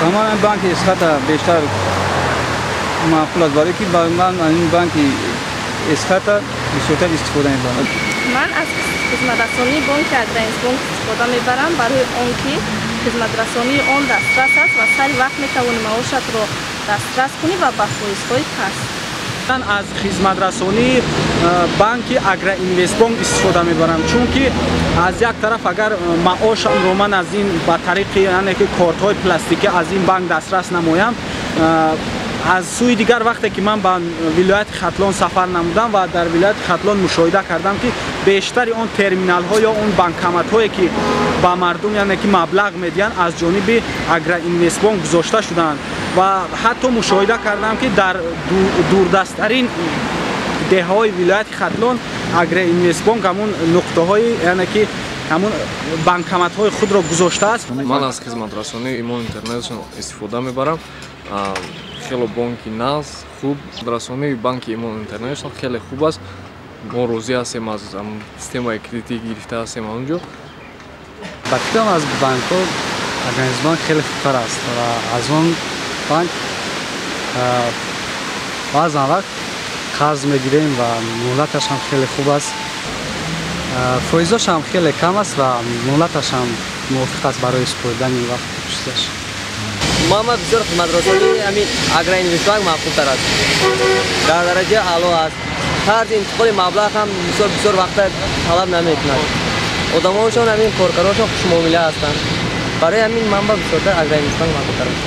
Ман банки Эсхата бештар маъқул аст, барои ки ман ин банки Эсхата бисёртар истифода мебарам. Ман аз хизматрасонии бонки Агроинвестбонк истифода мебарам, барои он ки хизматрасонии он дастрас аст ва сари вақт метавонӣ маошатро дастрас кунӣ ва ба фоизҳои паст. Ман аз хизматрасонии банки Агроинвестбонк истифода мебарам, чунки аз як тараф агар маошамро ман аз ин ба тариқи яъне ки кортҳои пластикӣ аз ин банк дастрас намоям, аз сӯи дигар вақте ки ман ба вилояти Хатлон сафар намудам ва дар вилояти Хатлон мушоҳида кардам, ки бештари он терминалҳо ё он банкоматҳое ки ба мардум яъне ки маблағ медиҳанд, аз ҷониби Агроинвестбонк гузошта шудаанд ва ҳатто мушоҳида кардам, ки дар дурдасттарин деҳаҳои вилояти Хатлон Агроинвестбонк ҳамун нуқтаҳои яъне ки ҳамун банкоматҳои худро гузоштааст. Ман аз хизматрасонии Имон Интернешнл истифода мебарам. Хеле бонки нағз, хуб. Расонии банки Имон Интернешнл хеле хуб аст. Мо розӣ ҳастем аз системаи кредитӣ гирифта ҳастем он ҷо. Ба фикрам, аз банкҳо Агроинвестбонк хеле хубтар аст ва аз он банк баъзан вақт қарз мегирем ва муҳлаташ ҳам хеле хуб аст, фоизош ҳам хеле кам аст ва муҳлаташ ҳам мувофиқ аст барои супоридани вақт чизаш. Мама бисёр хизматрасонии ҳамин Агроинвестбанк маъқултар аст, дар дараҷаи аъло аст. Тарзи интиқоли маблағ ҳам бисёр бисёр вақта талаб намекунад. Одамоншон, ҳамин коркароншон хушмуомила ҳастанд. Барои ҳамин манба бисёртар Агроинвестбанк маъқултар аст.